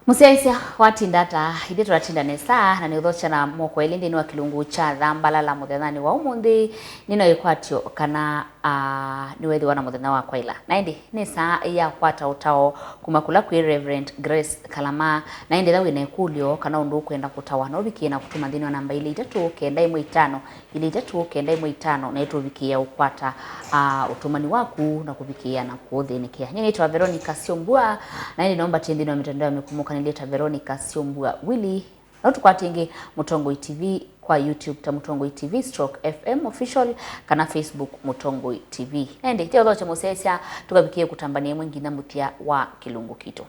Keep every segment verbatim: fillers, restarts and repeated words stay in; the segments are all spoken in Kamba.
Mũsyaĩĩsya, watinda ata? Ithyĩ tũratinda nesa, na nĩũthokya na moko elĩ nthĩnĩ wa kĩlungu kya Thambalala mũthenyanĩ wa ũmũnthĩ. Nĩna ĩkwatyo kana, ah, nĩweethĩwa na mũthenya wa kwaĩla. Na ĩndĩ nĩ saa ya kwata ũtao kuma kũla kwĩ Reverend Grace Kalama. Na ĩndĩ ethĩwa wĩ na ĩkũlyo kana ũndũ ũkwenda kũtawa, no ũvikĩe na kũtũma nthĩnĩ wa namba ilĩ itatũ kenda ĩmwe itano, ilĩ itatũ kenda ĩmwe itano, na ĩtũvikĩĩa ũkwata, ah, ũtũmani waku na kũvikĩĩa na kũũthĩnĩkĩa. Nyie nĩtawa Veronica Syombua, na ĩndĩ no mbatie nthĩnĩ wa mitandao ya mĩkũmũkanĩlye ta Veronica Syombua Willy. No tũkwate ĩngĩ Mũtongoi T V kwa YouTube ta Mũtongoi T V stroke F M Official, kana Facebook Mũtongoi T V. Na ĩndĩ ĩteo thokya mũsyaĩĩsya, tũkavikĩe kũtambania ĩmwe nginya mũthya wa kĩlungu kitũ.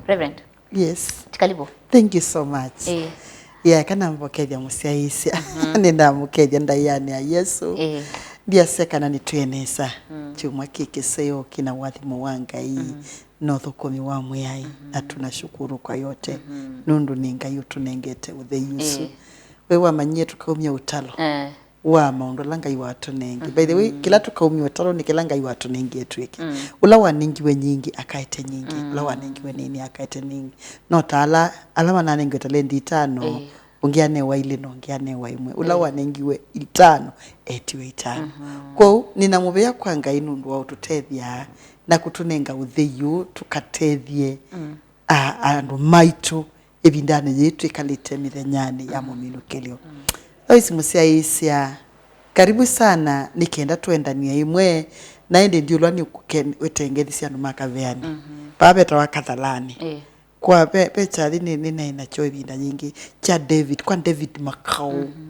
Reverend. Yes. Tikalivo. Thank you so much. Eh. Yeah, kana mbokethya mũsyaĩĩsya. Mhm. Nĩndamũkethya ndaianĩ ya Yesu. Eh. Ndiasya kana nĩtwĩe nesa. Mm. Kyumwa kĩ kĩseo kĩna wathimo wa Ngai. Mm. Na ũthũkũmi wa Mwĩai. Mhm. Na tunashukuru kwa yote. Mhm. Nũndũ nĩ Ngai ũtũnengete ũthei ũsu. Eh. We wamanyie tũkaumya ũtalo. Eh. Wa maũndũ ala Ngai watũnengie. By the way, mhm, kĩla tũkaumia ũtalo nĩ kĩla Ngai watũnengie twĩke. Mm. Ũla wanengiwe nyingĩ akaete nyingĩ, mm, ũla wanengiwe nini akaete nini. No ta ala, ala mananengiwe talendi itano, eh, ũngĩ anewa ilĩ na ũngĩ anewa ĩmwe. Ũla, eh, wanengiwe itano, etiwe itano. Mhm. Kwoou, nĩna mũvea kwa Ngai nũndũ wa ũtũtethya na kũtũnenga ũthei ũũ tũkatethye, mm, a, andũ maitũ ĩvindanĩ yĩĩ twĩkalĩte mĩthenyanĩ ya, mm, mũminũkĩlyo. Mm. Lois mũsyaĩĩsya, karibu sana, nĩ kenda tũendanie ĩmwe, na ĩndĩ ndiũlwa nĩ kũke-, wĩte ngethi sya andũ ma kaveanĩ. Mhm. Vaa vetawa Kathalanĩ. Eh. Kwa ve, ve kyathi nĩ, nĩnaĩ nakyo ĩvinda yĩngĩ kya David, kwa David Makau. Mhm.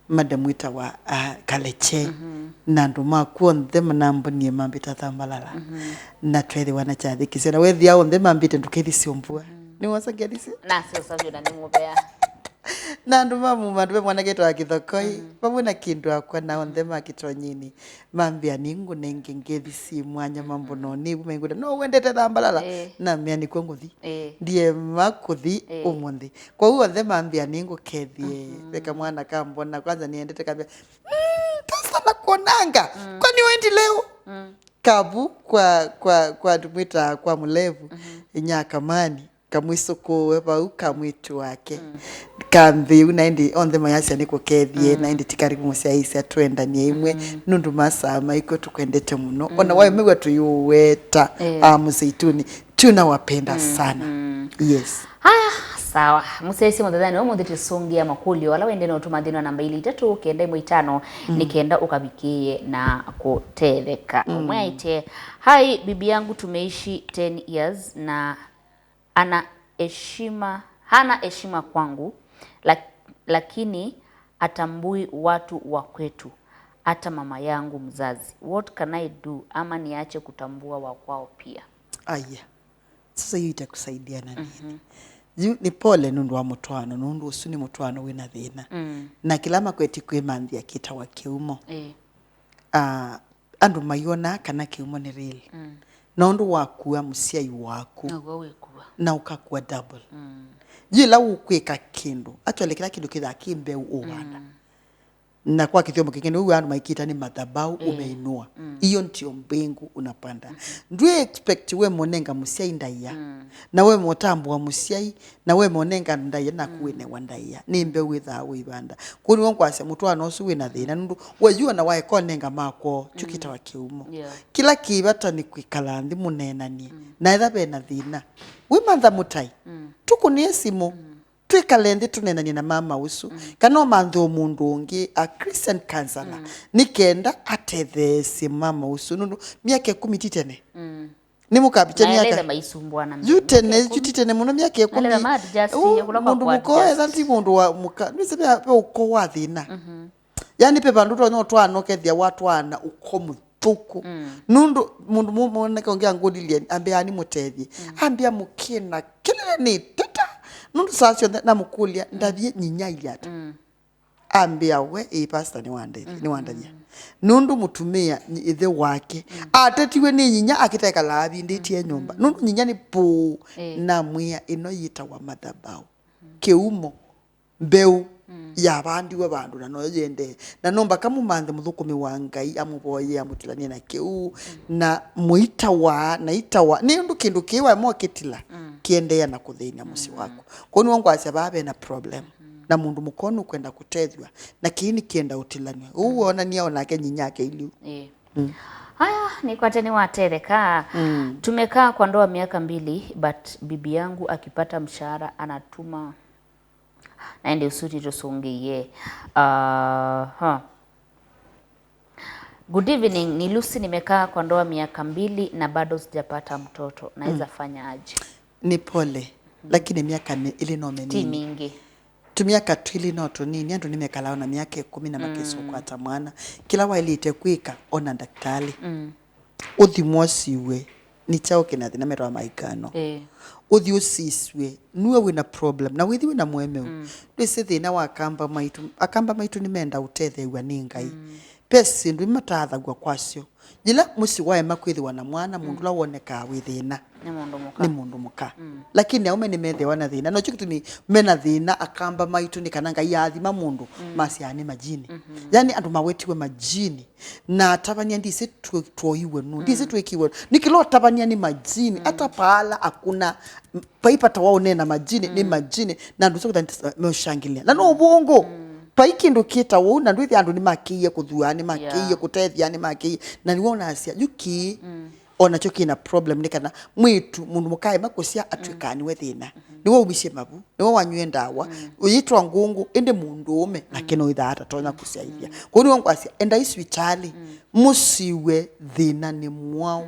Madam wĩtawa, ah, Kaleche, mhm, na andũ maku onthe manambonie mambĩta Thambalala. Mhm. Na tweethĩwa na kyathĩ kĩseo. Na weethĩa onthe mambĩte ndũkethi Syombua. Mhm. Nĩwosa ngethi syo? Nasyosa vyũ na nĩmũvea. Na andũ ma Muma, andũ ve mwanake wĩtawa Kĩthokoi, mhm, vamwe na Kĩndũ akwa na onthe ma Kĩtonyinĩ. Mambĩa nĩngũnenge ngethi syĩ mwanya mambo, mhm, no nĩvu maingũta. No wendete Thambalala? Eh. Namea nĩkw'o ngũthi. Eh. Ndiema kũthi, eh, ũmũnthĩ. Kwoou onthe mambĩa nĩngũkethye, mhm, ve kamwana kambona, kwanza nĩendete kambĩa, "Mm, tasa na kuonanga, mm, kwani wendi leo?" Mm. Kavu kwa, kwa, kwa tũmwĩtaa kwa mũlevu, mhm, inya Kamani, kamwĩsũkũũe vau ka mwĩĩtu wake. Mm. Ka nthĩ yu, na ĩndĩ onthe mayasya nĩkũkethye, mm, na ĩndĩ ti karibu mũsyaĩĩsya twendanie ĩmwe, mm, nũndũ masaa maitũ tũkwendete mũno. Ona, mm, waĩmĩw'a tũyũweta, eh, a Mũzeituni, tunawapenda, mm, sana. Mm. Yes. Haya, sawa. Mũsyaĩĩsya mũthenyanĩ wa ũmũnthĩ tũsũngĩa makũlyo ala wende no ũtũma nthĩnĩ wa namba ilĩ itatũ kenda ĩmwe itano, mm, nĩ kenda ũkavikĩĩe na kũtetheka. Mm. Ũmwe aĩtye, "Hi, bibi yangu tumeishi ten years na ana heshima, hana heshima kwangu, lak-, lakini atambui watu wa kwetu, hata mama yangu mzazi. What can I do, ama niache kutambua wa kwao pia?" Aya. Sasa hiyo itakusaidia na nini? Mhm. Yu nĩ pole nũndũ wa mũtwaano, nũndũ ũsu nĩ mũtwaano wĩna thĩna. Mm. Na kĩla makweti kwĩmanthĩa kĩtawa kĩumo. Ĩĩ. Ah, andũ mayonaa kana kĩumo nĩ real. Mm. Na ũndũ wakua mũsyai waku, naw'o wĩkua, na ũkakua double. Mm. Yu ĩla ũkwĩka kĩndũ, actually kĩla kĩndũ kĩthaa kĩ mbeũ ũvanda. Mm. Na kwa kĩthyomo kĩngĩ, nĩwĩw'aa andũ maikĩta nĩ madhabahu, eh, umeinua. Mm. Hiyo ndio mbingu unapanda. Mm-hmm. Ndwĩ expect we monenga mũsyai ndaĩa. Mm. Na we motambũa mũsyai, na we monenga ndaĩa na, mm, kuĩnewa ndaĩa. Nĩ mbeũ wĩthaa ũivanda. Kũu nĩw'o ngwasya mũtwaano ũsu wĩna thĩna, nũndũ we yu ona waeka ũnenga makwoo, kyu, mm, kĩtawa kĩumo. Yeah. Kĩla kĩ vata nĩ kwĩkala nthĩ mũneenanie. Mm. Na etha ve na thĩna, wĩmantha mũtai. Mm. Tũkũnĩe simũ. Mm. Twĩkale nthĩ tũneenanie na mama ũsu, mm, kana ũmanthe o mũndũ ũngĩ, a Christian counselor, mm, nĩ kenda atetheesye mama ũsu, nũndũ myaka ĩkũmi ti tene. Mm. Nĩmũkambĩtya myaka. Yu tene, yu ti tene mũno, myaka ĩkũmi. Ũ, mũndũ mũka etha ti mũndũ wa mũka, nĩsĩ ve, ve ũko wa thĩna. Mhm. Yani, ve vandũ ũtonya ũtwaana ũkethĩa watwaana ũko mũthũku. Mm. Nũndũ mũndũ mũ-, mwanake ũngĩ angũlilye, ambĩa nĩmũtethye. Mm. Ambĩa mũkĩna kelele nĩteta. Nũndũ saa syonthe namũkũlya, mm, ndavye nyinya ilya ata? Mm. Ambĩa we, ĩĩ, pastor nĩwandethya, mm, nĩwandavya. Nũndũ mũtumĩa nyi-, ĩthe wake, mm, atetiwe nĩ nyinya akĩtekala avindĩtye nyũmba. Mm. Nũndũ nyinya nĩ pũũ, eh, namwĩa ĩno yĩtawa madhabaũ. Mm. Kĩumo. Mbeũ, mm, yavandiwe vandũ na noyo yĩendee. Na no mbaka mũmanthe mũthũkũmi wa Ngai, amũvoye, amũtilanie na kĩu, mm, na mũitawa, na itawa. Nĩ ũndũ kĩndũ kĩĩ waema ũkĩtila, mm, kĩendeea na kũthĩny'a mũsyĩ waku. Kwoou nĩw'o ngwasya vaa ve na problem. Na mũndũ mũka nũkwenda kũtethw'a, na kĩĩ nĩkĩenda ũtilanw'a. Ũu wonania o nake nyinyake iliu. Ĩĩ. Haya, nĩkwate nĩwatetheka. Tumekaa kwa ndoa miaka mbili, but bibi yangu akipata mshahara anatuma. Na ĩndĩ ũsu tũtũsũngĩie. Aha. Good evening, ni Lucy, nimekaa kwa ndoa miaka mbili na bado sijapata mtoto. Naweza fanya aje? Nĩ pole, lakini myaka nĩ ĩlĩ no mĩnini. Ti mingĩ. Tũmyaka twĩlĩ no tũnini, andũ nĩmekalaa ona myaka ĩkũmi na makesa ũkwata mwana. Kĩla waĩlĩte kwĩka, ona ndakĩtalĩ. Ũthimwe ũsiw'e nĩ kyaũ kĩna thĩna metawa maikano. Ĩĩ. Ũthi ũsisw'e nue wĩna problem, na wĩthi wĩna mũemeu. Ndwĩsĩ thĩna wa akamba maitũ. Akamba maitũ nĩmenda ũtetheew'a nĩ Ngai. Ve syĩndũ imatathaw'a kwasyo. Yĩla mũsyĩ waema kwĩthĩwa na mwana, mũndũ ũla wonekaa wĩ thĩna nĩ mũndũ mũka. Nĩ mũndũ mũka. Lakini aũme nĩmethĩawa na thĩna. Nokyo kĩtumi mena thĩna akamba maitũ, nĩ kana Ngai yaathima mũndũ, masyaa nĩ majini. Yani andũ mawetiwe majini. Na atavany'a ndisĩ twe-, twoiwe nũ, ndisĩ twĩkiwe nũ. Nĩ kĩla ũtavany'a nĩ majini, hata paala hakuna, m-, paipata wa ũneena majini, nĩ majini, na andũ sokutha meũshangĩlya. Na no ũvũngũ, vai kĩndũ kĩta ũu, na ndwĩthĩa andũ nĩmakĩie kũthuaa, nĩmakĩie kũtethya, nĩmakĩie. Na nĩw'o ũnasya, yu kĩĩ, o nakyo kĩna problem, nĩ kana mwĩĩtu, mũndũ mũka aema kũsya atw'ĩkaa nĩwe thĩna. Nĩwe waumisye mavu. Nĩwe wanywie ndawa, ũyĩtwa ngũngũ, ĩndĩ mũndũũme nake no ĩthaa atatonya kũsyaĩthya. Kwoou nĩwe ngwasya, endai sivitalĩ, mũsiw'e thĩna nĩ mwaũ,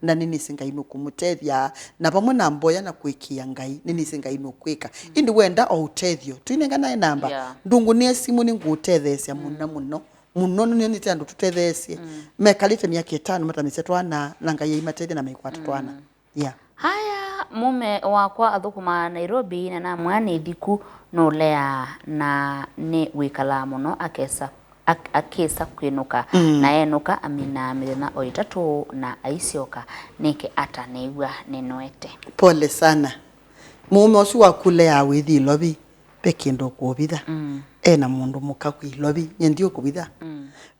na nĩnĩsĩ Ngai nũkũmũtethya, na vamwe na mboya na kũĩkĩĩa Ngai, nĩnĩsĩ Ngai nũkwĩka. Ĩndĩ wenda o ũtethyo, tũinenganae namba, ndũngũnĩe simũ nĩngũũtetheesya mũno mũno, mũno nĩnĩonete andũ tũtetheesye, mekalĩte myaka ĩtano matamĩsya twana, na Ngai aimatethya na maikwata twana. Yeah. Haya, mume wakwa athũkũmaa Nairobi, na namwĩa nĩ thiku nũleaa na nĩ wĩkalaa mũno, akesa, ak-, akĩsa kwĩnũka, na enũka aminaa mĩthenya o ĩtatũ na aisyoka. Nĩke ata? Nĩw'a nĩnoete. Pole sana. Mũũme ũsu waku ũleaa wĩthi Ilovi, ve kĩndũ ũkũvitha. E na mũndũ mũka kwĩ Ilovi, nyie ndiũkũvitha.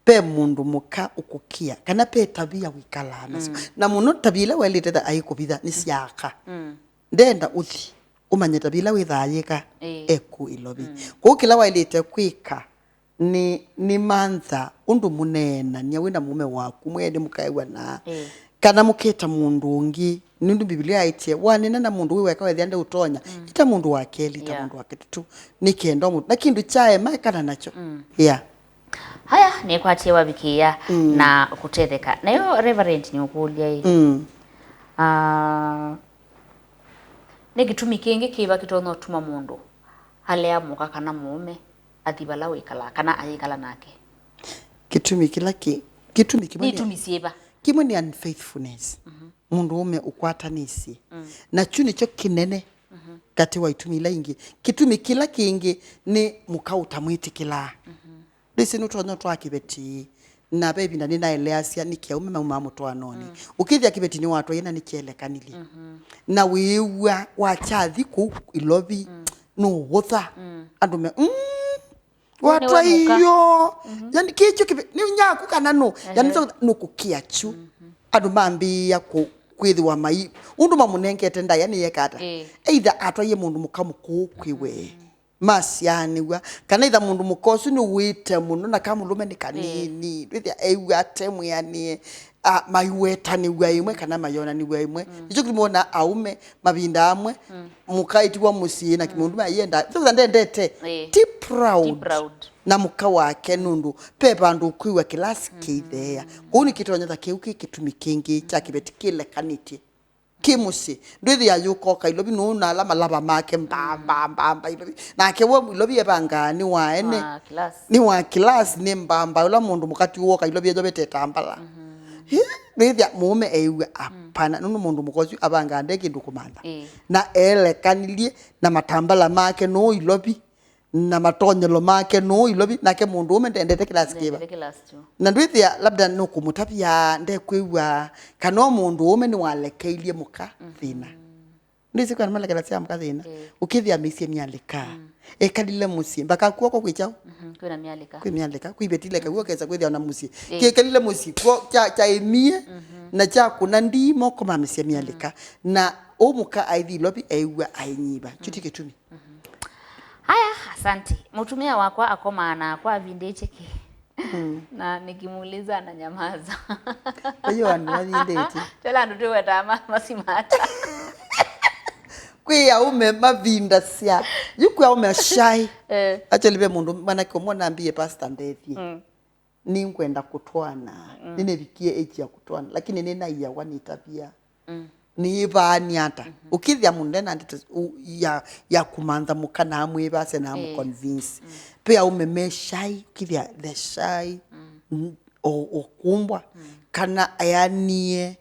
Ve mũndũ mũka ũkũkĩa, kana ve tavia wĩkalaa nasyo. Na mũno tavia ila waĩlĩte tha aikũvitha nĩ sya aka. Ndenda ũthi ũmanye tavia ila wĩthaa yĩka eku Ilovi. Kwoou kĩla waĩlĩte kwĩka nĩ, nĩ mantha ũndũ mũneenany'a wĩ na mũme waku, mwĩeni mũkaew'ana. Kana mũketa mũndũ ũngĩ, nũndũ Mbivilia yaĩtye, waneena na mũndũ wĩ weka wethĩa ndeũtonya, ĩta mũndũ wa kelĩ, ĩta mũndũ wa kĩtatũ, nĩ kenda ũmũ-, na kĩndũ kyaema ekana nakyo. Yeah. Haya, nĩkwatie wavikĩĩa na kũtetheka. Nayo Reverend nĩũkũlya ĩ, ah, nĩ kĩtumi kĩngĩ kĩva kĩtonya ũtuma mũndũ alea mũka kana mũũme athi vala wĩkalaa, kana ayĩkala nake? Kĩtumi kĩla kĩ, kĩtumi kĩmwe nĩ nĩ itumi syĩva? Kĩmwe nĩ unfaithfulness. Mũndũũme ũkwatanĩsye. Na kyu nĩkyo kĩnene katĩ wa itumi ila ingĩ. Kĩtumi kĩla kĩngĩ nĩ mũka ũtamwĩtĩkĩlaa. Ndĩsĩ nũtonya ũtwaa kĩveti, na ve ĩvinda nĩnaeleasya nĩkĩ aũme maumaa mũtwaanonĩ. Ũkĩthĩa kĩveti nĩwatwaie na nĩkyelekanilye. Na wĩĩw'a wakyathi kũu Ilovi, nũũvũtha. Andũ me, mm, watwaio. Yani kĩkyo kĩveti nĩ nyaku kana nũ? Yani nũkũkĩa kyu. Andũ mambĩĩa kũ-, kwĩthĩwa mai ũndũ mamũnengete ndaĩa nĩyeka ata? Either atwaie mũndũ mũka mũkũũ kwĩ we, masyaanĩw'a, kana ĩtha mũndũ mũka ũsu nĩwĩte mũno na ka mũlũme nĩ kanini, ndwĩthĩa ew'a ate mwĩanĩe, a, maiwetanĩw'a ĩmwe kana mayonanĩw'a ĩmwe. Nĩkyo kĩtumi wona aũme mavinda amwe mũka ĩtiwa mũsyĩ na kĩmũndũme ayenda, ndoka ndendete, ti proud na mũka wake nũndũ ve vandũ ũkwĩw'a kĩlasi kĩitheea. Kwoou nĩkĩtonya ta kĩu kĩ kĩtumi kĩngĩ kya kĩveti kĩlekanĩtye. Kĩ mũsyĩ. Ndwĩthĩa yũkoka Ilovi nũũ na ala malava make mba, mba, mba, mba, Ilovi. Nake we Ilovi evangaa nĩ wa ene. Wa class. Nĩ wa class, nĩ mba, mba, ũla mũndũ mũka ti woka Ilovi ejovetee tambala. Ĩ, ndwĩthĩa mũũme eĩw'a, hapana, nũndũ mũndũ mũka ũsu avangaa nde kĩndũ kũmantha. Na elekanilye na matambala make nũũ Ilovi. Na matonyelo make nũũ Ilovi, nake mũndũũme ndendete kĩlasi kĩva. Ndendete kĩlasi kyu. Na ndwĩthĩa labda nũkũmũtavya, ndekwĩw'a, kana o mũndũũme nĩwalekeilye mũka thĩna. Ndĩsĩ kwa nĩmalekelasya mũka thĩna. Ũkĩthĩa mĩsyĩ myalĩka. Ekalile mũsyĩ. Mbaka kw'oko kwĩ kyaũ? Kwĩna myalĩka. Kwĩ myalĩka. Kwĩ iveti leka, w'o kesa kwĩthĩa ona mũsyĩ. Kĩkalile mũsyĩ. Kw'o kya, kyaĩmie. Na kyakũna ndii moko mamĩsya myalĩka. Na ũ mũka aithi Ilovi eew'a ainyiva. Kyu ti kĩtumi. Haya, asante. Mũtumĩa wakwa akomaa nakwa avindĩtye kĩ? Na nikimuuliza ananyamaza. Kwa hiyo andũ mavindĩtye. Twela andũ twĩwetaa ma- masimata. Kwĩ aũme mavindasya. Yu kwĩ aũme shy. Eh. Actually, ve mũndũ mwanake ũmwe nambie, "Pastor, ndethie. Nĩngwenda kũtwana. Nĩnĩvikie age ya kũtwana, lakini nĩnaiawa nĩ tavia." Nĩyĩvaani ata? Ũkĩthĩa mũndũ ena ndeto u- ya, ya kũmantha mũka na amwĩvasya na amũconvince. Ve aũme me shy, ũkĩthĩa the shy, n- o- ũkumbwa, kana eanie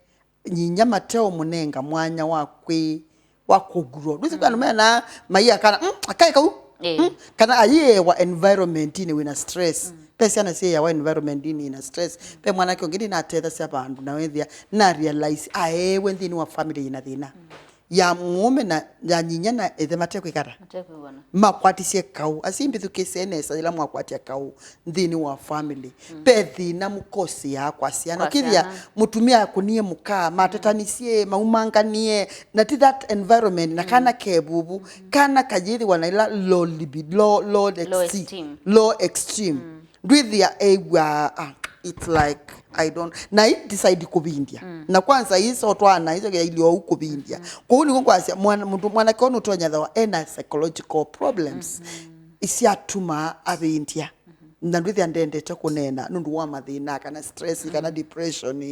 nyinya mateũmũnenga mwanya wa kwĩ wa kũgrow. Ndwĩsĩ andũ mena maia kana, "Mm, akae kau." Eh. Kana ayĩewa environment-inĩ wĩna stress. Ve syana syĩeawa environment-inĩ ĩna stress. Ve mwanake ũngĩ ndinatethasya vandũ na wethĩa na realize aeewe nthĩnĩ wa family ĩna thĩna. Ya mũũme na ya nyinya na ĩthe matekwĩkata. Matekwĩw'ana. Makwatisye kaũ. Asyai mbĩthukĩĩsye nesa yĩla mwakwatya kaũ nthĩnĩ wa family. Ve thĩna mũkosĩaa kwa syana. Kwa ũkĩthĩa syana. Mũtumĩa akũnie mũka, matetanisye, maumanganie, na ti that environment, na kana ke vuvu, kana kayĩthĩwa na ila low libido, low, low, Low esteem, esteem. Low extreme. Ndwĩthĩa ew'a, ah, it's like, I don't, na i decide kũvindya. Na kwanza iso twana iso ya ilio kũvindya. Kwoou nĩguo ngwasya mwana, mũndũ mwanake ũyũ nũtonya thawa ena psychological problems. Isyatuma avindya. Na ndwĩthĩa ndendete kũneena nũndũ wa mathĩna kana stress kana depression,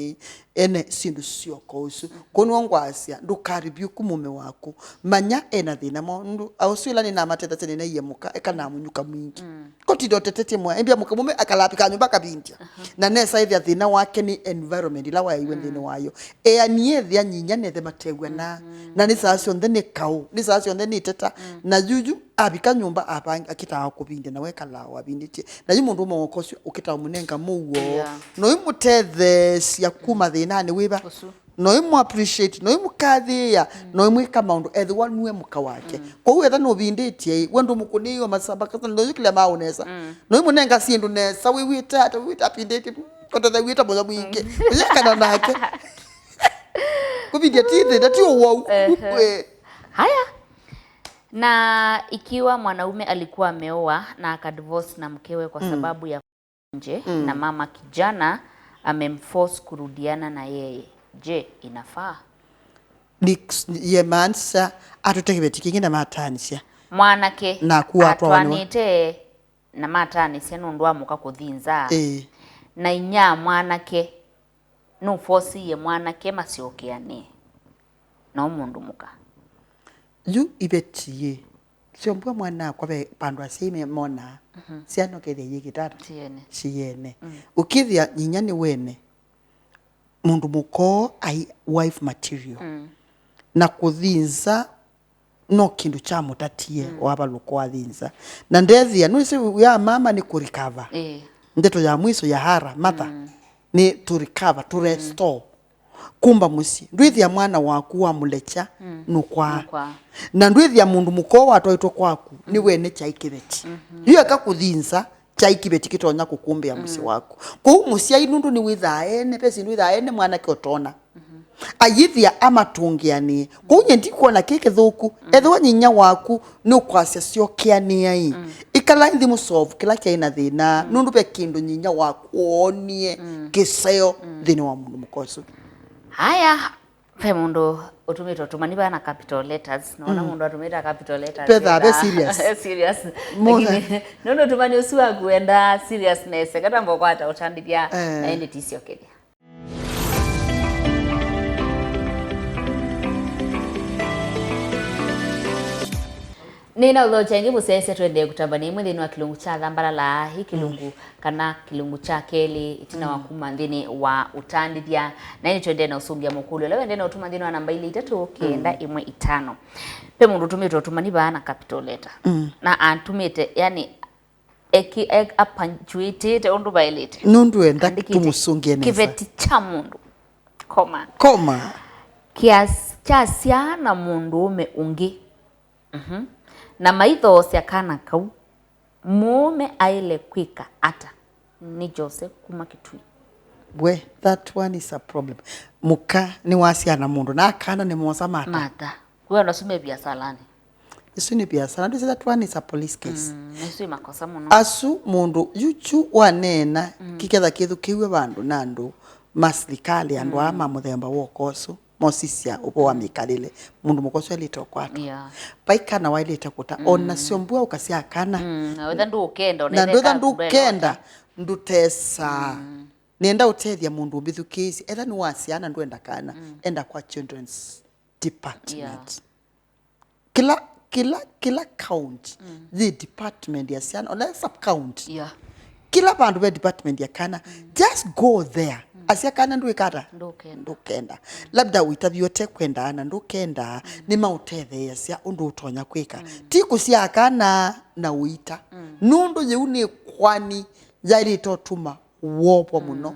ene syĩndũ syoka ũsu. Kwoou nĩguo ngwasya ndũka rebuke mũme waku. Manya ena thĩna mo nũndũ aũsu ĩla nĩnamatethasya nĩnaie mũka eka namũnyuka mwingĩ. Ko ti ndotetetie mwa embia mũka mũme akalapika nyũmba akavindya. Na nesa ĩthĩa thĩna wake nĩ environment ĩla waeiwe nthĩnĩ wayo. Eanie ethĩa nyinya nethe matew'ana. Na nĩ saa syonthe nĩ kaũ, nĩ saa syonthe nĩ teta. Na yuyu avika nyũmba avangi akĩtaa kũvindya na wekalaa wavindĩtye. Na yu mũndũ ũme woka ũsu ũkĩtaa mũnenga mũuo. Yeah. No imũtetheesya kuma thĩnanĩ wĩva? Ũsu. No imũ appreciate, no imũkathĩĩa, no imwĩka maũndũ ethĩwa nue mũka wake. Kwoou etha nũvindĩtye ĩ, we ndũmũkũnĩĩo masamba kasa no yũkĩlya maũ nesa. No imũnenga syĩndũ nesa wĩw'ĩte ata wĩw'ĩte apindĩtye, mm, kotethew'ĩte mũyo mwingĩ. Ũyekana nake. Kũvindya ti thĩna, ti ũwau. Ehe. We. Haya. Na ikiwa mwanaume alikuwa ameoa na akadivorce na mkewe kwa sababu ya nje na mama kijana amemforce kurudiana na yeye, je, inafaa? Ni- yemaanisya atũte kĩveti kĩngĩ na mataanĩsya. Mwanake Naku watwawa nĩwe. Atwanĩte na mataanĩsya nũndũ wa mũka kũthi nza. Ĩĩ. Na inya mwanake nũfosiie mwanake masyokeanĩe no mũndũ mũka. Yu iveti yĩ. Syombwa mwana akwa ve vandũ asyai me- monaa. Syana ũkethĩa yĩ kĩtata. Tiene. Siyene. Ũkĩthĩa nyinya nĩ wene. Mũndũ mũkoo ai wife material. Na kũthi nza no kĩndũ kyamũtatie wavalũka wathi nza. Na ndethĩa, nũĩsĩ ya mama nĩ kũrecover. Ĩĩ. Ndeto ya mwiso ya hara, mother, nĩ to recover, to restore. Kumba mũsyĩ. Ndwĩthĩa mwana waku wamũlekya, nũkwaa. Nũkwaa. Na ndwĩthĩa mũndũ mũkoo watwaĩtwe kwaku, nĩ wene kyai kĩveti. Yu eka kũthi nza, kyai kĩveti kĩtonya kũkũmbĩa mũsyĩ waku. Kwoou mũsyai nũndũ nĩwĩthaa ene, ve syĩndũ wĩthaa ene mwanake ũtona. Ayĩthĩa amatũngĩanĩe. Kwoou nyie ndikwona kĩ kĩthũku. Ethĩwa nyinya waku nĩũkwasya syokeanĩai. Ĩkalai nthĩ mũsolve kĩla kyaĩ na thĩna. Nũndũ ve kĩndũ nyinya waku woonie kĩseo nthĩnĩ wa mũndũ mũka ũsu. Haya, ve mũndũ ũtũmĩte ũtũmani vaa na capital letters. Nona mũndũ atũmĩte capital letters. Petha, ve Eka- serious. Serious. Mũthe- Lakini nũndũ ũtũmani ũsu waku wenda seriousness, eka tamba ũkwata ũtandĩthya Eh. na ĩndĩ tisyokelia. Nĩna ũthokya ĩngĩ mũsyaĩĩsya twendee kũtambania imwe nthĩnĩ wa kĩlungu kya thambalala, ĩ kĩlungu kana kĩlungu kya kelĩ ĩtina wa kuma nthĩnĩ wa ũtandĩthya. Na ĩndĩ twendee na ũsũngĩa mũkũlyo ũla wendee na ũtũma nthĩnĩ wa namba ilĩ itatũ kenda ĩmwe itano. Ve mũndũ ũtũmĩte ũtũmani vaa na capital letter. Na atũmĩte, yani, eki- ek- apanchuĩtĩte ũndũ vaĩlĩte. Nũndũ enda Andĩkĩte, tũmũsũngĩe nesa. Kĩveti kya mũndũ. Koma. Koma. Kĩas- kyasyaa na mũndũũme ũngĩ. Mhm. Na maithoosya kana kau. Mũũme aĩle kwĩka ata? Nĩ Jose kuma Kitui. We, that one is a problem. Mũka nĩwasya na mũndũ, na akana nĩmosa mata. Mata. Kwenda sume biasalani. Isu nĩ biasala. Ndwĩsĩ that one is a police case. Mm, isu nĩ makosa mũno. Asu mũndũ yuchu waneena kĩketha kĩthukĩw'e vandũ na andũ ma silikalĩ, andũ aa ma mũthemba w'oka ũsu mosisya ũvoo wa mĩkalĩle, mũndũ mũka ũsu ailĩte ũkwatwa. Yeah. Vai kana wailĩte kũta, o nasyo mbua ũkasya kana. Mm, na wetha ndũkenda, na ndwetha ndũkenda, ndũtesa. Mm. Nĩenda ũtethya mũndũ ũmbĩthukĩĩsye, etha nĩwasyaa na ndwenda kana, enda kwa children's department. Yeah. Kĩla, kĩla, kĩla county yĩ department ya syana, ona sub county. Yeah. Kĩla vandũ ve department ya kana, just go there. Asya kana ndwĩka ata? Ndũkenda. Ndũkenda. Labda ũitavya ũte kwendaa na ndũkenda, nĩmaũtetheeasya ũndũ ũtonya kwĩka. Ti kũsyaa kana na ũita. Nũndũ yĩu nĩ kwani yaĩlĩte ũtuma wovwa mũno.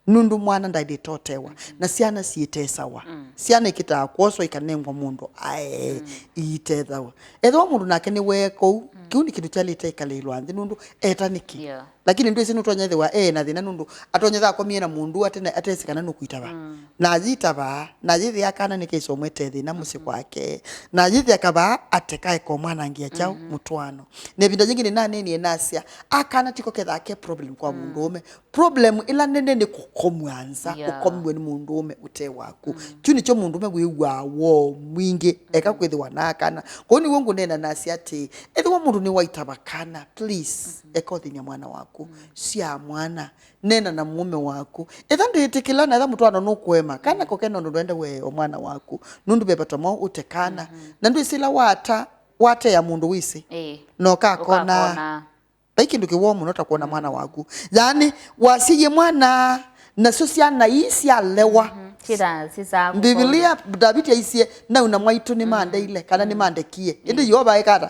Nũndũ mwana ndaĩlĩte ũtewa, na syana syĩtesawa. Syana ikĩtaa kwoswa ikanengwa mũndũ ae iitethawa. Ethĩwa mũndũ nake nĩweeka ũu, kĩu nĩ kĩndũ kyaĩlĩte ĩkalĩĩlwa nthĩ nũndũ eta nĩkĩ. Yeah. Lakini ndwĩsĩ nũtonya ĩthĩwa ee na thĩna nũndũ atonya ĩthĩwa akomie na mũndũ atene atesĩ kana nũkwĩtava. Na ayĩtavaa, na ayĩthĩa kana nĩ kĩsomwete thĩna mũsyĩ kwake. Na ayĩthĩa kavaa ateka eka ũmwanangĩa kyaũ mũtwaano. Na ĩvinda yĩngĩ nĩnaneenie nasya, akana tiko kethaa ke problem kwa mũndũũme. Problem ĩla nene nĩ kũkomw'a nza, yeah, ũkomiwe nĩ mũndũũme ũte waku. Kyu nĩkyo mũndũũme wĩw'aa woo mwingĩ, eka kwĩthĩwa na kana. Kwoou nĩw'o ngũneena nasya atĩĩ, ethĩwa mũndũ nĩwaitava kana, please, eka ũthĩny'a mwana waku. Syaa mwana, neena na mũũme waku. Etha ndwĩtĩkĩla na etha mũtwaano nũkũema, kana koke nũndũ ndwende we o mwana waku. Nũndũ ve vata mwaũ ũte kana. Na ndwĩsĩ ĩla wata, watea mũndũ wĩsĩ. Ĩĩ. Na ũkakona. Ũkakona. Vai kĩndũ kĩwoo mũno ta kwona mwana waku. Yaani, wasyaiye mwana, nasyo syana ii syalewa. Mbivilia, Ndaviti aisye, "Nau na mwaitũ nĩmandeile," kana "Nĩmandekie." Ĩndĩ Yeova aĩka ata?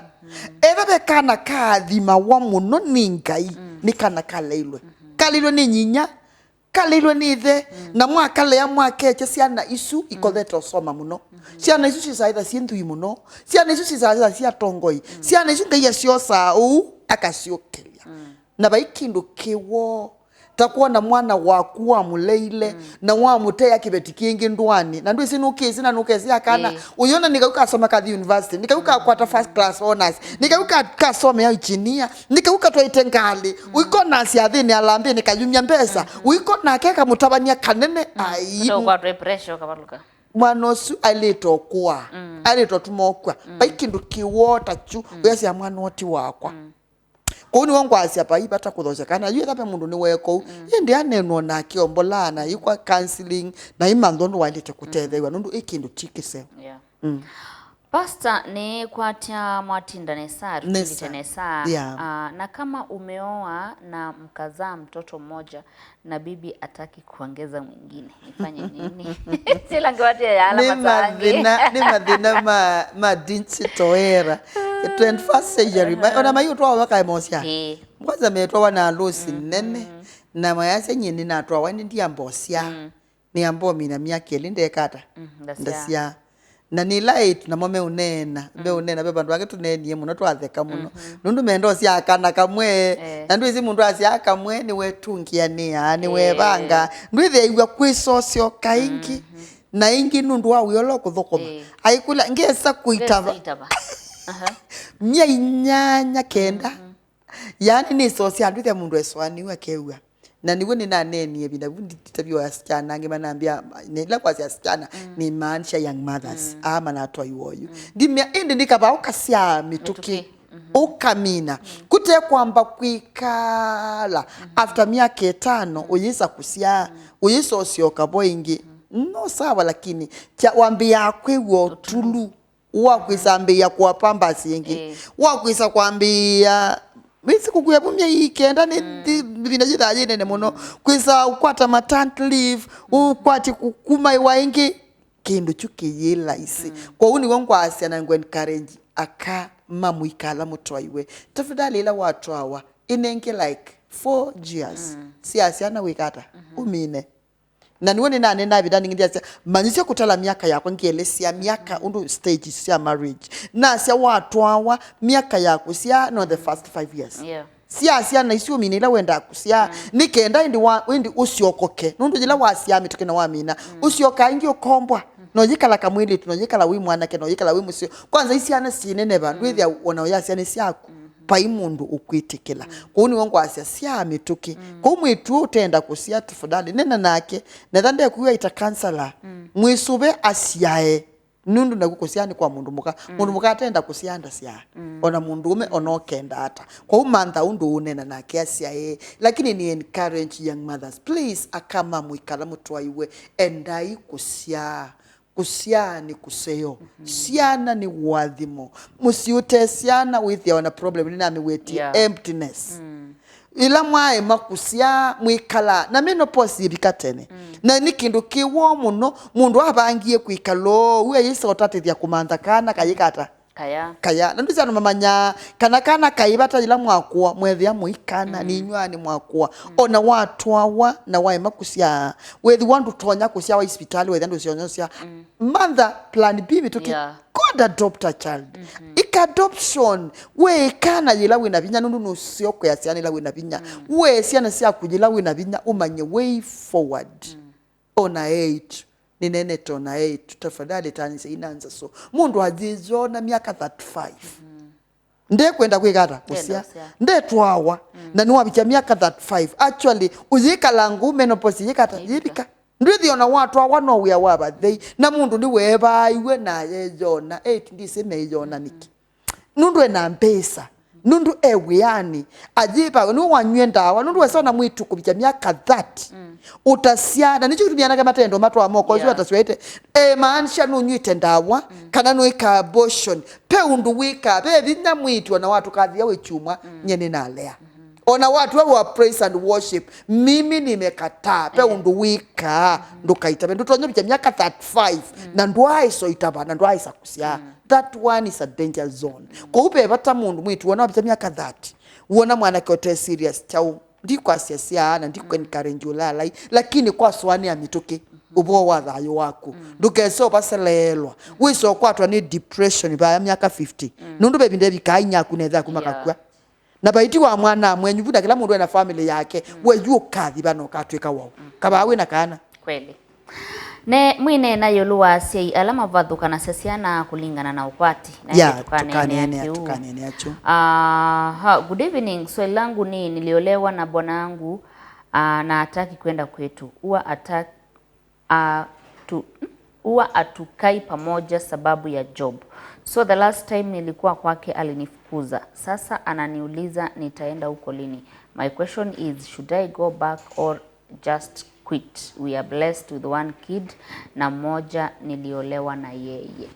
Ethĩwa ve kana kaathimawa mũno nĩ Ngai, nĩ kana kaleilwe. Kaleilwe nĩ nyinya, kaleilwe nĩ ĩthe, na mwakalea mwakekya syana isu ikothete ũsoma mũno. Syana isu syĩsaĩtha syĩ nthwii mũno. Syana isu syĩsaĩtha syĩ atongoi. Syana isu Ngai asyosaa ũu, akasyũkĩlya. Na vai kĩndũ kĩwoo ta kwona mwana waku wamũleile na wamũtea kĩveti kĩngĩ ndũanĩ. Na ndwĩsĩ nũkĩsĩ na nũkesĩ akana. Ũyona nĩ kau kasoma kathi university, nĩ kau kakwata first class honors, nĩ kau ka-, kasomea engineer, nĩ kau katwaĩte ngalĩ, ũikona syathĩnĩ alambĩnĩ kayumya mbesa, ũikona ake kamũtavany'a kanene, ai. Ũkwatwe pressure ũkavalũka. Mwana ũsu ailĩte ũkũa, ailĩte ũtuma ũkw'a. Vai kĩndũ kĩwoo ta kyu, ũyasya mwana ũũ ti wakwa. Kũu nĩw'o ngwasya vai vata kũthokya kana yu etha ve mũndũ nĩweeka ũu, ĩndĩ aneenwa nake ombolaa na ikwa counseling na imanthwa ũndũ waĩlĩte kũtetheew'a nũndũ ĩ kĩndũ ti kĩseo. Yeah. Pastor, nĩkwatya mwatinda nesa, tũtindĩte nesa. Yeah. Ah, na kama umeoa na mkazaa mtoto mmoja na bibi hataki kuongeza mwingine, nifanye nini? Sila ngiwatia ya ala matangi. Nĩ mathĩna, nĩ mathĩna ma, ma digital era. Twenty-first century. Ma-, ona maiũ twawa makaemosya. Ĩĩ. Kwanza metwawa na losi nene. Na mayasya nyie nĩnatwawa nĩ ndiambosya. Nĩambomina myaka ĩlĩ ndekata. Ndasyaa. Na nĩ ĩla ĩtu namo meũneena, meũneena, ve vandũ vangĩ tũneenie mũno, twatheka mũno. Nũndũ mendosya kana kamwe, na ndwĩsĩ mũndũ asyaa kamwe, nĩwetũngĩanĩaa, nĩwevanga. Ndwĩthĩaĩw'a kwĩsosyoka ĩngĩ, na ĩngĩ nũndũ wa wĩa ũla ũkũthũkũma. Aikũlya, ngesa kũitava. Ngesa itava. Myei nyanya kenda. Yaani nĩsosya andũ ĩthĩa mũndũ esũanĩw'a akew'a. Na nĩw'o nĩnaneenie ĩvinda vu nditavya asichana angĩ manambĩa, na ĩla kwasya asichana, nĩmaanisha young mothers, aa manatwaiwa oyu. Ndimya, ĩndĩ nĩ kavaa ũkasyaa mĩtũkĩ, ũkamina. Kũte kwamba kwĩkala, after myaka ĩtano, ũyĩsa kũsyaa, ũyĩsa ũsyoka vo ĩngĩ. No sawa, lakini kya wambĩaa kwĩw'a ũtulu. Wa kwĩsa ambĩĩa kũa pampers ĩngĩ. Ĩĩ. Wa kwĩsa kwambĩĩa, mĩsĩ kũkuya vu myei kenda nĩ nthĩ, ĩvinda yĩthaa yĩ nene mũno. Kwĩsa ũkwata maternity leave, ũkwatye kũkumaĩwa ĩngĩ, kĩndũ kyu kĩyĩ laisi. Kwoou nĩw'o ngwasya na ngũ encourage aka ma mũika ala mũtwaiwe. Tafadhali ĩla watwawa, ĩnenge like four years. Sya syana wĩka ata? Ũmine. Na nĩw'o nĩnaneenaa ĩvinda ningĩ ndyasya, manyĩsya kũtala myaka yakwa, ngĩelesya myaka ũndũ stage sya marriage. Nasya watwawa myaka ya kũsyaa no the first five years. Yeah. Syaa syana isu ũmine ila wendaa kũsyaa, nĩ kenda ĩndĩ wa, ĩndĩ ũsyokoke. Nũndũ yĩla wasyaa mĩtũkĩ na wamina, ũsyokaa ĩngĩ ũkombwa. No yĩkala kamwĩlĩtu, no yĩkala wĩ mwanake, no yĩkala wĩ mũseo. Kwanza isyana syĩneneva, ndwĩthĩa ona ũyasya nĩ syaku. Vai mũndũ ũkwĩtĩkĩla. Kũu nĩw'o ngwasya syaa mĩtũkĩ. Kũu mwĩĩtu ũũ ũtenda kũsyaa, tafadhali, nena nake. Netha ndekũiwa ita counselor. Mwĩsũve asyae. Nũndũ naku kũsyaa nĩ kwa mũndũ mũka. Mũndũ mũka atenda kũsyaa ndasyaa. Ona mũndũũme ona ũkenda ata. Kwoou mantha ũndũ ũũneena nake asyae. Lakini nĩ encourage young mothers. Please, aka ma mũikala mũtwaiwe. Endai kũsyaa. Kũsyaa nĩ kũseo. Syana nĩ ũathimo. Mũsyĩ ũte syana wĩthĩawa na problem nĩnamĩwetie, yeah, emptiness. Ĩla mwaema kũsyaa, mwĩkalaa, na menopause yĩvika tene. Na nĩ kĩndũ kĩ woo mũno, mũndũ avangie kwĩkala ũu, ayĩsa ũtatĩthya kũmantha kana kayĩka ata? Kaya. Kaya. Na ndwĩsĩ andũ mamanyaa kana kana kaĩ vata yĩla mwakũa, mwethĩa mũikana, nĩ inyw'anĩ mwakũa. Ona watwawa na waema kũsyaa, wethĩwa ndũtonya kũsyaa wa isipitalĩ, wethĩa ndũsyonyosya. Mantha plan B mĩtũkĩ. Yeah. God adopt a child. Ika adoption. We kana yĩla wĩna vinya, nũndũ nũseo kwĩa syana ĩla wĩna vinya. We syana syaku yĩla wĩna vinya, ũmanye way forward. Ona eight. Nĩnenete ona eight. Tafadhali taanĩsya ina nza so. Mũndũ ayĩyona myaka thirty-five. Ndekwenda kwĩka ata? Kũsya. Kũsya. Ndetwawa. Na nĩwavikya myaka thirty-five. Actually, ũyĩkala ngũu menopause yĩka ata? Yĩvika. Yĩvika. Ndwĩthĩ ona watwawa no wĩa wa vathei. Na mũndũ nĩweevaaiwe na ayeyona. Eight ndĩsĩ meyona nĩkĩ. Nũndũ ena mbesa. Nũndũ e wĩanĩ. Ayĩva, nĩwe wanywie ndawa. Nũndũ wesa ona mwĩĩtu kũvikya myaka thirty. Ũtasya. Na nĩkyo kĩtumi anake matendo matwaa moko. Ũsu atasyaĩte. Emaanisha nũnyw'ĩte ndawa. Kana nũĩka abortion. Ve ũndũ wĩkaa, ve vinya mwĩĩtu ona watũkathia wĩ kyumwa, nyie nĩnalea. Ona watu wao wa praise and worship, mimi nimekataa. Ve ũndũ wĩkaa, ndũkaitave. Ndũtonya vikya myaka thirty-five, na ndwaaĩsa ũitava, na ndwaaĩsa kũsyaa. That one is a danger zone. Kwoou ve vata mũndũ mwĩĩtu wona wavikya myaka thirty, wona mwanake ũte serious kyaũ. Ndikwasya syaa na ndikũ encourage ũlalai, lakini kwasũanĩa mĩtũkĩ ũvoo wa thayũ waku. Ndũkese ũvaseleelwa. Wĩsa ũkwatwa nĩ depression vaya myaka fifty. Nũndũ ve ĩvinda ĩvikaa inyia aku na ĩthe aku makakw'a. Na vaiti wa mwana mwenyu vu na kĩla mũndũ ena family yake, we yu ũkathi vana ũkatw'ĩka waũ? Kavaa wĩna kana. Kweli. Ne mwĩneena ĩũlũ wa asyai ala mavathũkanasya syana kũlingana na ũkwati. Na ya, ĩndĩ tũkaneenea tũkaneenea kĩu. Tũkaneenea kyu. Aha, good evening. Swali langu ni, niliolewa na bwanangu, ah, na hataki kwenda kwetu. Huwa hata-, ah, tu-, huwa hatukai pamoja sababu ya job. So the last time nilikuwa kwake alinifukuza. Sasa ananiuliza nitaenda huko lini. My question is, should I go back or just quit? We are blessed with one kid na mmoja niliolewa na yeye.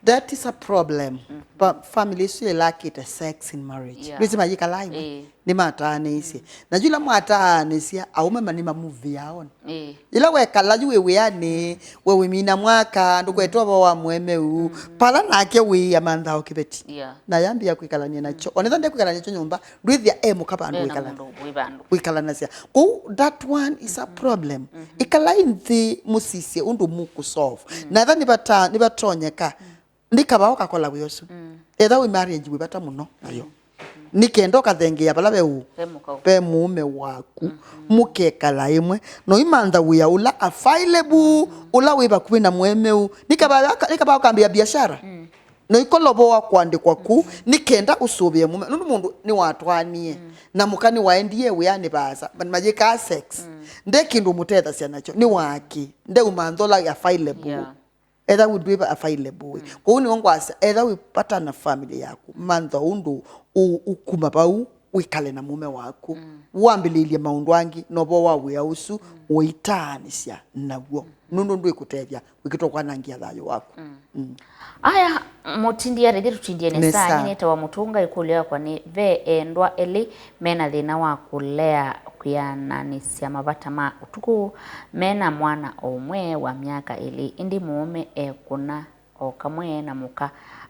That is a problem. But family isu ilakite sex in marriage. Yeah. Ndwĩsĩ mayĩkalaa ĩmwe. Eh. Nĩmataanĩisye. Na yĩla mwataanĩsya, aũme ma-, nĩmamuvĩaa ona. Eh. Yĩla wekala yu wĩ wĩanĩ, we wĩmina mwaka, ndũkwetwa ũvoo wa mũemeu. Pala nake wĩĩa mantha o kĩveti. Yeah. Na yambĩĩa kwĩkalany'a nakyo. Onetha ndekwĩkalany'a nakyo nyũmba, ndwĩthĩa e mũka vandũ wĩkala-, wĩkalanasya. Kũu, that one is a problem. Ĩkalai nthĩ mũsisye ũndũ mũkũsolve. Na etha nĩvata-, nĩvatonyeka, nĩ kavaa ũkakola wĩa ũsu. Etha wĩ marriage wĩ vata mũno nayo. Nĩ kenda ũkathengeea vala ve ũ-, ve mũũme waku. Mũkekala ĩmwe. Na ũimantha wĩa ũla available, ũla wĩ vakuvĩ na mũemeu. Nĩ kavaa, nĩ kavaa ũkambĩĩa biashara. Na ũikolovoa kũandĩkwa ku, nĩ kenda ũsũvĩe mũme, nũndũ mũndũ nĩwatwaanie, na mũka nĩwaendie wĩanĩ vaasa, but mayĩkaa sex. Nde kĩndũ ũmũtethasya nakyo, nĩ waki, ndeuma nthola available. Yeah. Etha wĩ ndwĩ available. Kwoou nĩw'o ngwasya, etha wĩ vata na family yaku, mantha ũndũ ũ-, ũkuma vau, wĩkale na mũme waku, wambĩlĩlye maũndũ angĩ, na ũvoo wa wĩa ũsu ũitaanĩsya naw'o, nũndũ ndwĩkũtethya, wĩkĩtwa kwanangĩa thayũ waku. Aya, mũtindi arĩthĩ tũtindie nĩ saa. Nĩ saa. Nyie nĩtawa Mũtũnga, ĩkũlyo yakwa nĩ, ve endwa elĩ mena thĩna wa kũlea kwĩananĩsya mavata ma ũtukũ, mena mwana o ũmwe wa myaka ĩlĩ, ĩndĩ mũũme ekũna o kamwe na mũka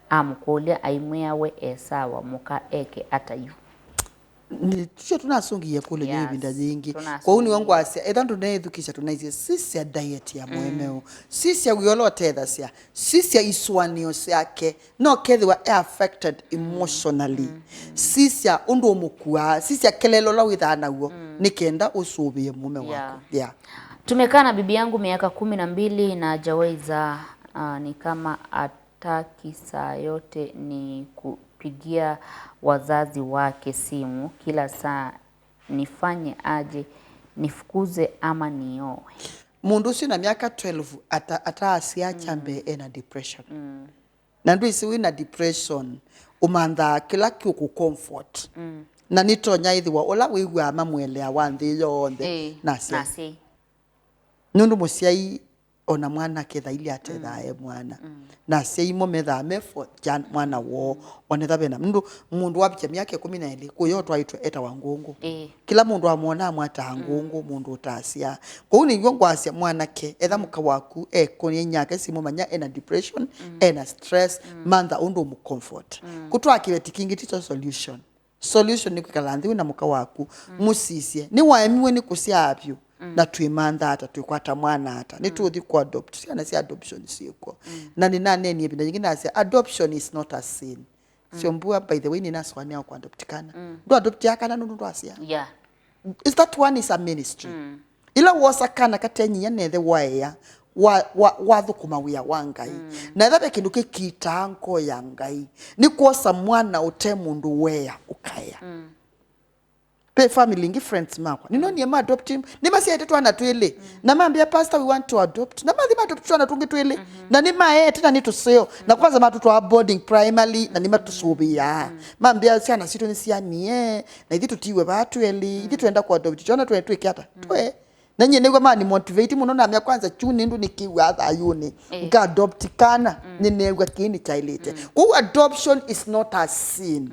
amũkũlya aimwĩa we e sawa, mũka eke ata yu? Nĩ- sio tũnasũngĩie kũlĩlya. Yes, ĩvinda yĩngĩ. Kwoou nĩw'o tũnasũngĩie. Ngwasya, ethĩwa ndũneethukĩsya tũnaisye, sisya diet ya mũemeu, sisya wĩa ũla ũtethasya, sisya isũanĩo syake, no kethĩwa e affected emotionally. Sisya ũndũ ũmũkuaa, sisya kelele ũla wĩthaa naw'o, nĩ kenda ũsũvĩe mũme waku. Yeah. Yeah. Tumekaa na bibi yangu miaka kumi na mbili na hajaweza, ah, ni kama hataki saa yote ni kupigia wazazi wake simu kila saa. Nifanye aje? Nifukuze ama nioe? Mũndũ ũsu na myaka twelve ata- ataasya kyambe ena depression. Na ndwĩsĩ wĩna depression, ũmanthaa kĩla kĩũkũ comfort. Na nĩtonya ĩthĩwa ũla wĩw'aa mamũelea wa nthĩ yonthe. Ĩĩ, na asyai. Nũndũ mũsyai ona mwana aketha ilĩ atethaa e mwana. Na asyai mo methaa me for jan- mwana woo. Onetha vena mũndũ, mũndũ wavikya myaka ĩkũmi na ĩlĩ, kũya ũtwaĩtwe etawa ngũngũ. Ĩĩ. Kĩla mũndũ amwonaa mwataa ngũngũ, mũndũ ũtasya. Kwoou nĩw'o ngwasya mwanake, etha mũka waku ekũnĩa inyake simũ, manya ena depression, ena stress, mantha ũndũ ũmũcomfort. Kũtwaa kĩveti kĩngĩ ti kyo solution. Solution nĩ kwĩkala nthĩ wĩ na mũka waku, mũsisye. Nĩwaemiwe nĩ kũsyaa vyũ, na twĩmantha ata, twĩkwata mwana ata, nĩtũũthi kũ adopt. Syana sya adoption syĩkw'o. Na nĩnaneenie ĩvinda yĩngĩ nasya, adoption is not a sin. Sio mbua, by the way, nĩnasũanĩa kũ adopt kana. Ndũ adopt kana nũndũ ndwasya. Yeah. Is that one is a ministry. Ĩla wosa kana kate nyinya na ĩthe waea, wa, wa, wathũkũma wĩa wa Ngai. Na ĩtha ve kĩndũ kĩkitaa ngoo ya Ngai, nĩ kwosa mwana ũte mũndũ wea ũkaea. Ve family ingĩ, friends makwa, nĩnonie ma adopt, nĩmasyaĩte twana twĩlĩ, na mambĩa, "Pastor, we want to adopt." Na mathi ma adopt twana tũngĩ twĩlĩ, na nĩmaete na nĩ tũseo, na kwanza matũtwaa boarding primary, na nĩmatũsũvĩaa. Mambĩa, "Syana sitũ nĩsyanie, na ithyĩ tũtiwe vaa twelĩ, ithyĩ twenda kũ adopt, twana twe twĩke ata?" Twe. Na nyie nĩw'a mani motivate mũno, namya kwanza kyu nĩndũ nĩkĩw'aa thayũnĩ. Ĩĩ. Nga adopt kana, nĩneew'a kĩĩ nĩkyaĩlĩte. Kwoou adoption is not a sin.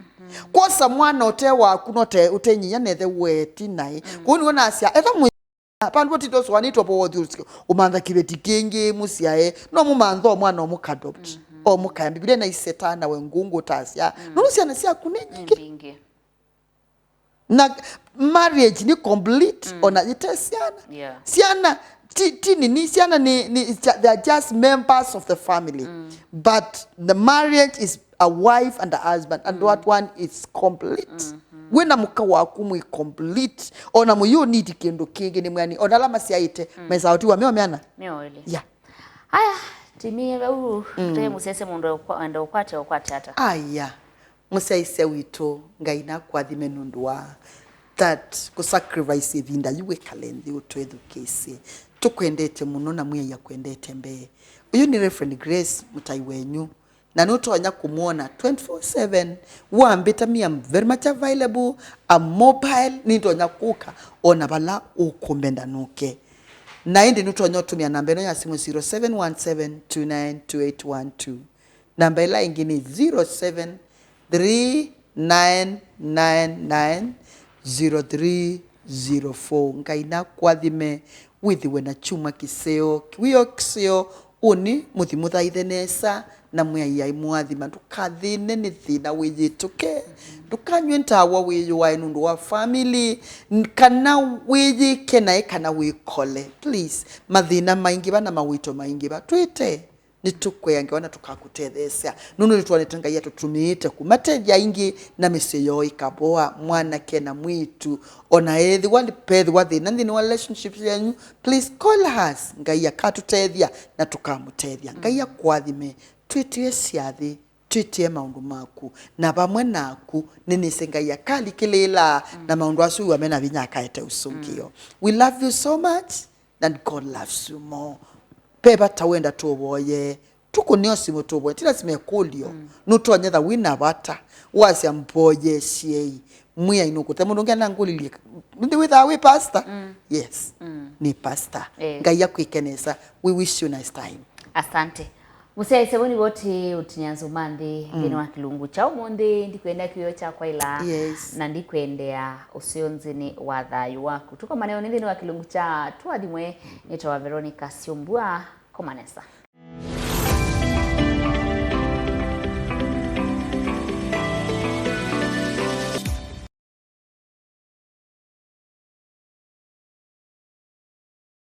Kwosa mwana ũte waku, no te, ũte nyinya na ĩthe weti naĩ. Kwoou nĩw'o nasya, etha mũ- vandũ ũtindosũanĩtwe po wothi ũsio, ũmantha kĩveti kĩngĩ mũsyae, no mũmantha o mwana ũmũka adopt. O mũkaya. Biblia naiseta nawe ngũngũ ũtasya. Nũndũ syana syaku nĩ nyingĩ. Nĩ mbingĩ. Na marriage ni complete, ona ite syana. Yeah. Syana ti, ti nini, syana ni, ni, it's ju- they are just members of the family. But the marriage is a wife and a husband, and that one is complete. Wĩna mũka waku mwĩ complete. Ona mũyũ need kĩndũ kĩngĩ nĩ mwani. Ona ala masyaĩte, mesa ũtiwa meo meana. Meo ĩlĩ. Yeah. Aya, timie vau, te mũsese mũndũ ekwa- enda ũkwate, ũkwate ata? Aya. Mũsyaĩĩsya witũ, Ngai nakũathime nũndũ wa that kũsacrifice ĩvinda yu wĩkale nthĩ ũtwĩthukĩĩsye. Tũkwendete mũno na Mwĩai akwendete mbee. Ũyũ nĩ Reverend Grace, mũtai wenyu, na nũtonya kũmwona twenty-four seven. Wambĩta, me, I'm very much available, I'm mobile, nĩndonya kũka ona vala ũkũmbenda nũke. Na ĩndĩ nũtonya ũtũmĩa namba ĩno ya simũ, zero seven one seven two nine two eight one two. Namba ĩla ĩngĩ nĩ zero seven three nine nine nine zero three zero four. Ngai nakũathime, wĩthĩwe na kyumwa kĩseo, kĩw'ũ kĩseo. Ũnĩ mũthi mũthaithe nesa, na Mwĩai aimũathima. Ndũkathĩne nĩ thĩna wĩyĩtũke. Ndũkanywe ndawa wĩyũae nũndũ wa family, n- kana wĩyĩke naĩ, kana wĩkole. Please, mathĩna maingĩva na mawĩto maingĩva. Twĩte. Nĩtũkwĩa ngewa na tũkakũtetheesya, nũndũ nĩtwonete Ngai atũtũmĩĩte kũmatethya aingĩ na mĩsyĩ yoo ĩkavoa, mwanake na mwĩĩtu. Ona ethĩwa pethĩwa thĩna nthĩnĩ wa relationship yenyu, please call us. Ngai akatũtethya na tũkamũtethya. Ngai akũathime. Twĩtĩe syathĩ, twĩtĩe maũndũ maku, na vamwe naku nĩnĩsĩ Ngai akalikĩlĩĩla, na maũndũ asu wĩwa mena vinya akaete ũsũngĩo. We love you so much. And God loves you more. Ve vata wenda tũvoye, tũkũneo simũ tũvoye, ti lasima ĩkũlyo. Nũtonyetha wĩna vata, wasya, "Mvoyesyei." Mwĩai nũkũte mũndũ ũngĩ anangũlilye, "Nĩndĩ wĩthaa wĩ pastor?" Yes, nĩ pastor. Eh. Ngai akwĩke nesa. We wish you nice time. Asante. Mũsyaĩĩsya, vau nĩvo tũũtinia nzuma nthĩ nthĩnĩ wa kĩlungu kya ũmũnthĩ. Ndikwendea kĩw'ũ kyakwa ĩla, yes, na ndikwendea ũseo nthĩnĩ wa thayũ waku. Tũkomane ũnĩ nthĩnĩ wa kĩlungu kya Tũathimwe. Nĩtawa Veronica Syombua. Koma nesa.